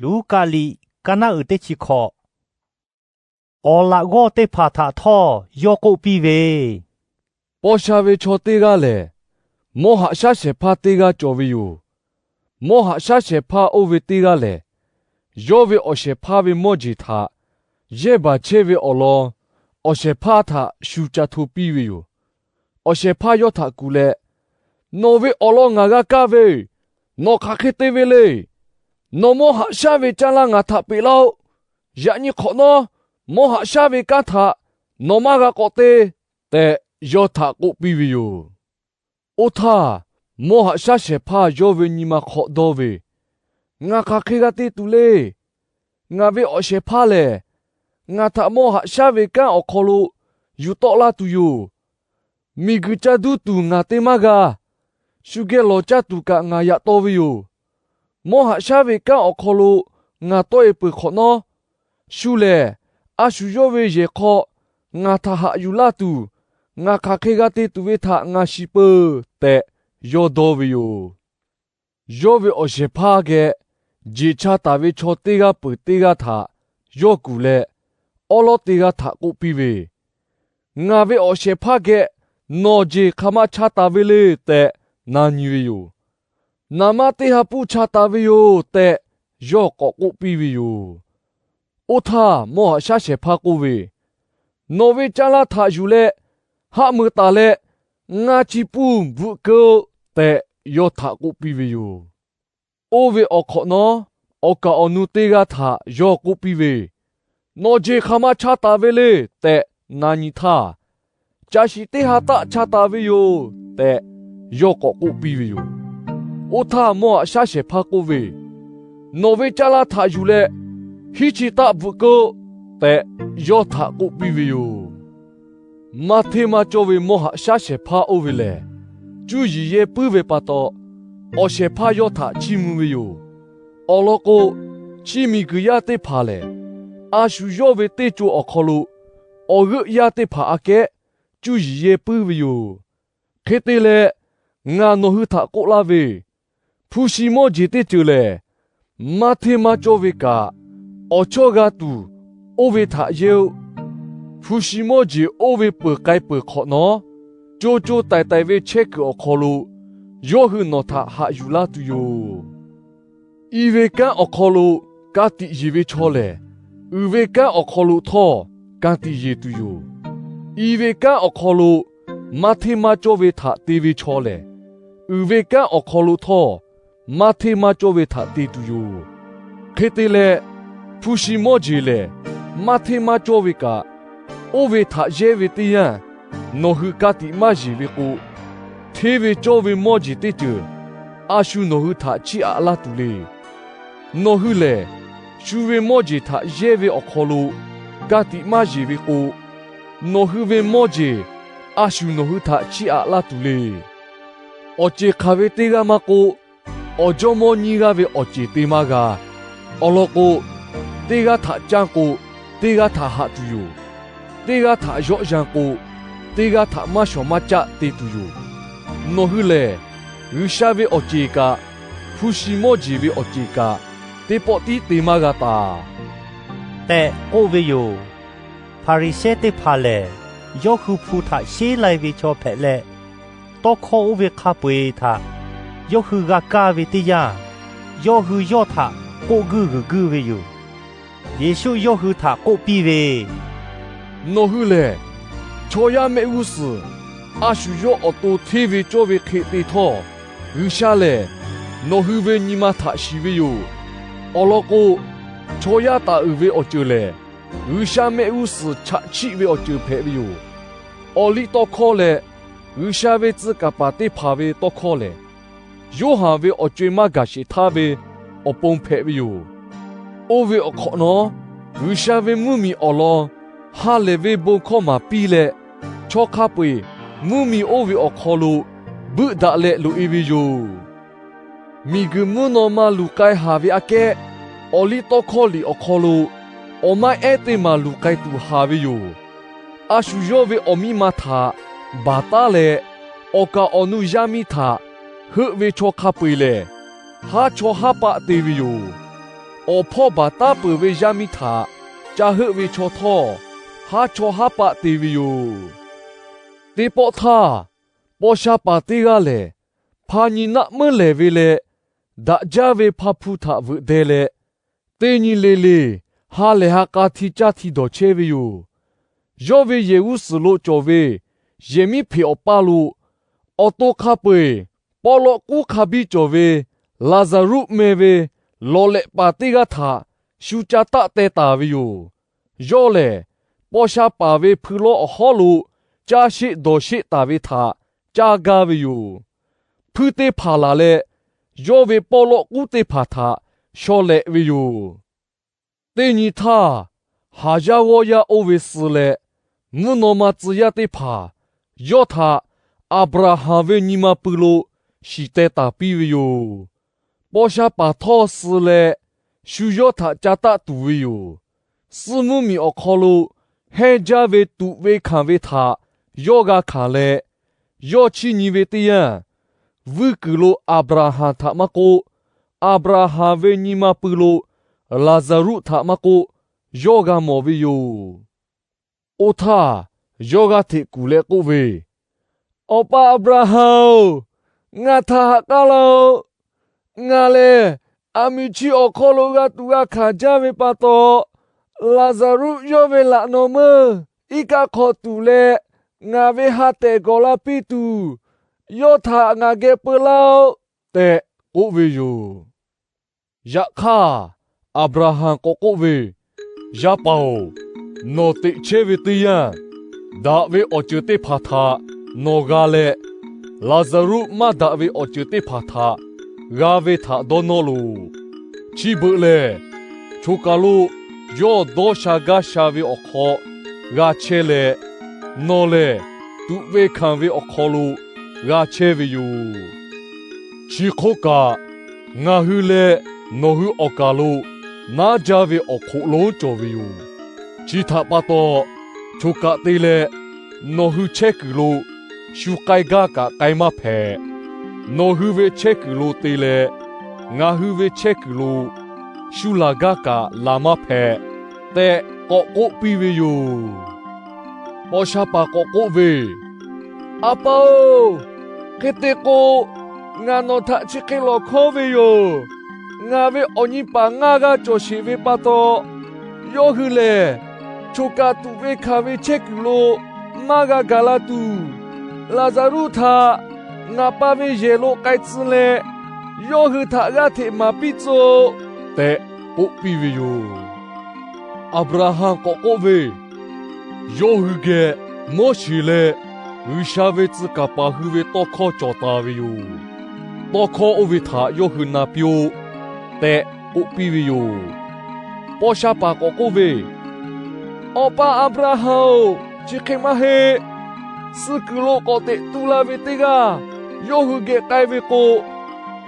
Luˉkaꞈ liꞈ kaˇ naˉ uiˍ teˇ chi hkawꞈ. Awˬ laꞈ g'awˇ teˇ hpaˍ htaꞈ htawˇ yawˇ k'oˆ piˇ ve, Paw sha ve chaw teˇ g'aˇ lehˬ, mawˇ haꞈ shaˉ shehˍ hpaˇ teˇ g'aˇ cawˬ ve yoˬ. Mawˇ haꞈ shaˉ shehˍ hpaˇ oˇ ve teˇ g'aˇ lehˬ, yawˇ ve awˬ shehˍ hpaˇ ve mawˇ jeˬ htaꞈ yehˇ baˬ chehˇ ve awˬ lawn awˬ shehˍ hpaˇ htaꞈ shu ca hto piˇ ve yoˬ. Awˬ shehˍ hpaˇ yawˇ htaꞈ kuˬ leh, Nawˬ ve awˬ lawn ngaˬ g'a kaˇ ve, nawˬ hk'aˬ hk'e te ve le. Nawˬ mawˇ haꞈ shaˉ ve caˇ laˇ ngaˬ htaꞈ peꞈ laˇ-oˆ. Yaꞈ nyi hk'awꞈ nawˉ, mawˇ haꞈ shaˉ ve kanˉ htaꞈ nawˬ maˇ g'a k'awꞈ te tehꞈ, yawˇ htaꞈ k'oˆ piˇ ve yoˬ. Oˇ htaˇ, mawˇ haꞈ shaˉ shehˍ hpaˇ yawˇ ve nyi ma hk'aw dawˇ ve, Ngaˬ hk'aˬ hk'e g'a te tuˬ le. Ngaˬ ve awˬ shehˍ hpaˇ lehˬ, ngaˬ htaꞈ mawˇ haꞈ shaˉ ve kanˉ awˬ hk'aw lo yuˬ tawˆ laˇ tuˬ yoˬ. Miˬguiˬ ca duˇ tuˬ ngaˬ te maˇ g'a. Shu geh lawˬ caˇ tuˬ kaꞈ ngaˬ yaꞈ taw ve yoˬ. Mawˇ haꞈ shaˉ ve kanˉ awˬ hk'aw lo ngaˬ tawˆ-e peuˬ hk'awꞈ nawˉ, shu lehˬ a shu yawˇ ve yehˬ hk'aw ngaˬ htaꞈ haꞈ yuˬ laˇ tuˬ, ngaˬ hk'aˬ hk'e g'a te tuˬ ve htaꞈ ngaˬ shiˍ peuˬ tehꞈ, yawˇ dawˇ ve yoˬ. Yawˇ ve awˬ shehˍ hpaˇ geh jeˬ cha taˍ ve chaw teˇ g'aˇ peuˬ teˇ g'aˇ htaꞈ yawˇ kuˬ leh, awˉ lawˉ teˇ g'aˇ htaꞈ k'oˆ piˇ ve, Ngaˬ ve awˬ shehˍ hpaˇ geh nawˬ jeˬ hk'aˬ ma cha taˍ ve le tehꞈ na nyi ve yoˬ. Naˍ manˇ teˇ ha pfuhˇ cha taˍ ve yoˬ tehꞈ yawˇ k'awꞈ k'oˆ piˇ ve yoˬ. Oˇ htaˇ mawˇ haꞈ shaˉ shehˍ hpaˇ k'oˆ ve, Nawˬ ve caˇ laˇ htaꞈ yuˬ leh haˆ mui taˍ leh, ngaˇ chi pfuhˇ bvuhꞈ keu-oˆ tehꞈ, yawˇ htaꞈ k'oˆ piˇ ve yoˬ. Oˇ ve awˬ hk'awꞈ nawˉ, awˬ kaˍ awˬ nu teˇ g'aˇ htaꞈ yawˇ k'oˆ piˇ ve, Nawˬ jeˬ hk'aˬ ma cha taˍ ve le tehꞈ na nyi htaˇ, Caˬ shiˍ teˇ ha taˆ cha taˍ ve yoˬ tehꞈ, yawˇ k'awꞈ k'oˆ piˇ ve yoˬ. Oˇ htaˇ mawˇ haꞈ shaˉ shehˍ hpaˇ k'oˆ ve, Nawˬ ve caˇ laˇ htaꞈ yuˬ leh hiˉ chi taˆ bvuhꞈ keu-oˆ tehꞈ, yawˇ htaꞈ k'oˆ piˇ ve yoˬ. Maˇ hteˇ maˇ cawˇ ve mawˇ haꞈ shaˉ shehˍ hpaˇ oˇ ve lehˬ, cuˇ yiˍ yehˇ puiˉ ve pa taw, awˬ shehˍ hpaˇ yawˇ htaꞈ chiˇ mvuh ve yoˬ. Awˬ lawn k'o, chi miˬguiˬ yaˇ teˇ hpaˍ lehˬ, a shu yawˇ ve teˇ co awˬ hk'aw lo awˬ g'euˆ yaˇ teˇ hpaˍ aꞈ kehˉ cuˇ yiˍ yehˇ puiˉ ve yoˬ. Hk'e te leh, ngaˬ nawˬ hui htaꞈ k'oˆ laˇ ve, hpu shi mawˇ jeˬ teˇ ceuˬ lehˬ, maˇ hteˇ maˇ cawˇ ve kaꞈ, awˬ chawˇ g'a tuˬ oˇ ve htaꞈ yehˇ-oˆ. Hpu shi mawˇ jeˬ oˇ ve peuˬ k'ai peuˬ hk'awꞈ nawˉ, co co taiˍ taiˍ ve chehˇ kuiˬ awˬ hk'aw lo yawˇ hui nawˬ htaꞈ haꞈ yuˬ laˇ tuˬ yoˬ. I ve kanˉ awˬ hk'aw lo ka tiꞈ yeˬ ve chaw lehˬ, uiˍ ve kanˉ awˬ hk'aw lo htawˇ ka tiꞈ yeˬ tuˬ yoˬ. I ve kanˉ awˬ hk'aw lo maˇ hteˇ maˇ cawˇ ve htaꞈ te ve chaw lehˬ, uiˍ ve kanˉ awˬ hk'aw lo htawˇ maˇ hteˇ maˇ cawˇ ve htaꞈ te tuˬ yoˬ. Hk'e te leh, hpu shi mawˇ jeˬ lehˬ maˇ hteˇ maˇ cawˇ ve kaꞈ, oˇ ve htaꞈ yehˇ ve teˇ yanˇ nawˬ hui ka tiꞈ maˇ yeˬ ve k'o, hteˇ ve cawˇ ve mawˇ jeˬ teˇ ceuˬ a shu nawˬ hui htaꞈ chiˇ aꞈ laˇ tuˬ le. Nawˬ hui lehˬ, shu ve mawˇ jeˬ htaꞈ yehˇ ve awˬ hk'aw lo ka tiꞈ maˇ yeˬ ve k'o, nawˬ hui ve mawˇ jeˬ a shu nawˬ hui htaꞈ chiˇ aꞈ laˇ tuˬ le. Awˬ ceˬ hk'aˬ ve teˇ g'aˇ maˇ k'oˆ, awˬ jawˇmawˇ nyiˇ g'aˇ ve awˬ ceˬ te maˇ g'a. Awˬ lawn k'o, teˇ g'aˇ htaꞈ canˇ k'o, teˇ g'aˇ htaꞈ haꞈ tuˬ yoˬ. Teˇ g'aˇ htaꞈ yawˆ yan k'o, teˇ g'aˇ htaꞈ maˇ shawˍ maˇ caˆ te tuˬ yoˬ. Nawˬ hui lehˬ, G'uiˬsha ve awˬ ceˬ kaꞈ, hpu shi mawˇ jeˬ ve awˬ ceˬ kaꞈ, teˇ pawˆ tiˉ te maˇ g'a taˍ tehꞈ k'oˆ ve yoˬ. Hpaˍriˍsehˇ teˇ hpaˍ lehˬ, yawˇ hui hpu htaꞈ sheˉ lai ve chaw hpehꞈ leh, tawˇ hkawˇ oˇ ve hk'a peu-eˬ htaꞈ yawˇ hui g'a kaˇ ve teˇ yanˇ, yawˇ hui yawˇ htaꞈ k'oˆ guiˇ g'uiˬ guiˇ ve yoˬ. Yeˍsuˆ yawˇ hui htaꞈ k'oˆ piˇ ve, Nawˬ hui lehˬ, chaw yaˇ mehˆ g'uˇ suhˍ a shu yawˇ awˬ to hteˇ ve cawˇ ve hk'e te htawˇ, G'uiˬsha lehˬ nawˬ hui ve nyi ma htaꞈ shiˍ ve yoˬ. Awˬ lawn k'o, chaw yaˇ taˍ uiˍ ve awˬ ceuˬ lehˬ, G'uiˬsha mehˆ g'uˇ suhˍ chaꞈ chiˆ ve awˬ ceuˬ hpehꞈ ve yoˬ. Awˬliˇtawˇhkawˇ leh G'uiˬsha ve tcuh kaˍ paˍ teˇ hpaˍ ve tawˇ hkawˇ lehˬ, Yoˇhanˬ ve awˬ co-e maˇ gaˬ sheˍ htaˇ ve awˬ pon hpehꞈ ve yoˬ. Oˇ ve awˬ hk'awꞈ nawˉ, G'uiˬsha ve mvuhˇmiˬ awˬ lawn ha lehˬ ve bon hkawˇ maˍ piˇ leh, chaw hk'a peu-eˬ mvuhˇmiˬ oˇ ve awˬ hk'aw lo buiˆ daꞈ leh loꞈ-e ve yoˬ. Miˬguiˬ mvuhˇ naw ma luˬ k'ai haˍ ve aꞈ kehˉ, awˬliˇtawˇhkawˇ liꞈ awˬ hk'aw lo awˬ maiˉ ehˉ teˇ maˬ luˬ k'ai tuˬ haˍ ve yoˬ. A shu yawˇ ve awˬ miˇ ma htaꞈ baˬ taˉ leh, awˬ kaˍ awˬ nu yaˇ miˇ htaꞈ heuˆ ve chaw hk'a peu-eˬ lehˬ, haˉ chawˇ haˉ paˆ te ve yoˬ. awˬ hpawˇ baˬ taˉ peuˬ ve yaˇ miˇ htaꞈ ca heuˆ ve chaw htawˇ, haˉ chawˇ haˉ paˆ te ve yoˬ. Teˇ pawˆ htaˇ, paw sha paˍ teˇ g'aˇ lehˬ, hpa nyi naˆ meuˉ lehˍ ve leh, daꞈ jaˇ ve hpa hpu htaꞈ veuꞈ deh leh, teˇ nyi le le ha lehˬ ha k'a hti caˇ hti dawˬ chehˇ ve yoˬ. Yawˇ ve yehˬ g'uˇ suhˍ lo cawˬ ve yehˬ miˉ hpeꞈ awˬ paˇ lo, awˬ to hk'a peu-eˬ pawˆ lawˆ k'uˉ hk'a biˇ cawˬ ve Laˍzaˍruˆ meh ve lawˬ lehꞈ paˍ teˇ g'aˇ htaꞈ shu ca taˆ teh taˍ ve yoˬ. Yawˇ lehˬ, paw sha paˍ ve hpui lawˇ awˬ hawˉ lo caˇ sheˆ dawˬ sheˆ taˍ ve htaꞈ caˇ gaˇ ve yoˬ. Hpuiˇ teˇ hpaˍ laˬ leh, yawˇ ve pawˆ lawˆ k'uˉ teˇ hpaˍ htaꞈ shaw lehꞈ ve yoˬ. Teˇ nyi htaˇ, haˍ yaˇ g'awˇ yaˇ oˇ ve suh leh, mvuhˇ naw ma tcuh yaˇ teˇ hpaˍ yawˇ htaꞈ Aˍbraˍhanˍ ve nyi ma pui lo shiˍ teh taˍ piˇ ve yoˬ. Paw sha paˍ htawˇ suh leh, shu yawˇ htaꞈ ca taˆ tuˬ ve yoˬ. Suh mvuhˇ miˬ awˬ hk'aw lo hehnˇ jaˇ ve tuꞈ ve hkanˍ ve htaꞈ yawˇ g'a hkanˍ leh, yawˇ chiˇ nyi ve teˇ yanˇ, vuiˇ kuiˬ lo Aˍbraˍhanˍ htaꞈ maˇ k'oˆ, Aˍbraˍhanˍ ve nyi ma pui lo Laˍzaˍruˆ htaꞈ maˇ k'oˆ, yawˇ g'a mawˬ ve yoˬ. Oˇ htaˇ, yawˇ g'aˇ hteꞈ kuˬ leh k'oˆ ve, Awˬ pa Aˍbraˍhanˍ-oˬ, ngaˬ htaꞈ ha k'aˉ laˇ-oˆ. Ngaˬ lehˬ, aˬ miˍ chi awˬ hk'aw lo g'a tuꞈ g'a hkanˍ jaˇ ve pa taw, Laˍzaˍruˆ yawˇ ve laꞈ naw meuˇ iˉ kaˆ hk'aw tuˬ leh, ngaˬ ve ha tehˬ gawˬ la piˇ tuˬ, yawˇ htaꞈ ngaˬ geh peu laˇ-oˆ tehꞈ k'oˆ ve yoˬ. Yaꞈ hk'aˇ, Aˍbraˍhanˍ k'awꞈ k'oˆ ve, Yaˇ paˍ-oˬ, nawˬ teꞈ chehˇ ve teˇ yanˇ, daꞈ ve awˬ ceuˬ teˇ hpaˍ htaꞈ nawˬ g'a leh, Laˍzaˍruˆ maˇ daꞈ ve awˬ ceuˬ teˇ hpaˍ htaꞈ g'a ve htaꞈ dawˇ nawˇ loˬ. Chi beuꞈ lehˬ, choˬ kaˬ lo yawˇ dawˇ sha gaˇ sha ve awˬ hk'aw g'a chehˇ leh, nawˬ lehˬ tuꞈ ve hkanˍ ve awˬ hk'aw lo g'a chehˇ ve yoˬ. Chi hk'oˆ kaꞈ, ngaˬ hui leh nawˬ hui awˬ kaˬ lo naˉ jaˇ ve awˬ hk'oꞈ lonˉ cawˬ ve yoˬ. Chi htaꞈ pa taw, choˬ kaˬ te leh nawˬ hui chehˇ kuiˬ lo shu k'ai gaˇ kaꞈ k'ai maˇ hpehꞈ. Nawˬ hui ve chehˇ kuiˬ lo te leh ngaˬ hui ve chehˇ kuiˬ lo shu laˬ gaˇ kaꞈ laˬ maˇ hpehꞈ tehꞈ k'awꞈ k'oˆ piˇ ve yoˬ. Paw sha paˍ k'awꞈ k'oˆ ve, A pa-oˬ, hk'e te k'o, ngaˬ nawˬ htaꞈ chi hk'e lawˬ hkawˉ ve yoˬ. Ngaˬ ve awˬ nyi paˍ ngaˇ g'aˇ cawˬ sheˍ ve pa taw, yawˇ hui lehˬ choˬ kaˬ tuꞈ ve hkanˍ ve chehˇ kuiˬ lo maˇ g'a gaˬ la tuˬ, Laˍzaˍruˆ htaꞈ ngaˬ pa ve yehˬ lo k'ai tcuh leh, yawˇ hui htaꞈ g'aˇ hteꞈ maˍ piˇ tcuh-oꞈ tehꞈ k'oˆ piˇ ve yoˬ. Aˍbraˍhanˍ k'awꞈ k'oˆ ve, Yawˇ hui geh Moˉseˍ leh G'uiˬsha ve tcuh kaˍ paˍ hui ve tawˇ hkawˇ cawˬ taˍ ve yoˬ. Tawˇ hkawˇ oˇ ve htaꞈ yawˇ hui na piˇ-oˆ tehꞈ k'oˆ piˇ ve yoˬ. Paw sha paˍ k'awꞈ k'oˆ ve, Awˬ pa Aˍbraˍhanˍ-oˬ, chi hk'e maˇ heˆ. Suh kuiˬ lo k'awꞈ teꞈ tu la ve teˇ g'aˇ yawˇ hui geh k'ai ve k'o,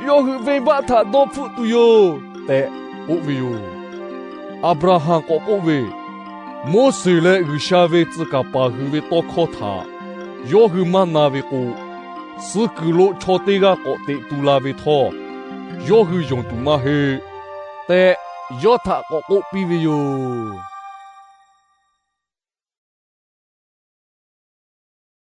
yawˇ hui venˇbaˆ htaꞈ dawˇ hpfuhˆ tuˬ yoˬ tehꞈ k'oˆ ve yoˬ. Aˍbraˍhanˍ k'awꞈ k'oˆ ve, Moˉseˍ leh G'uiˬsha ve tcuh kaˍ paˍ hui ve tawˇ hkawˇ htaꞈ yawˇ hui maˇ na ve k'o, suh kuiˬ lo chaw teˇ g'aˇ k'awꞈ teꞈ tu la ve htawˇ, yawˇ hui yonˍ tuˬ maˇ heˆ tehꞈ, yawˇ htaꞈ k'awꞈ k'oˆ piˇ ve yoˬ.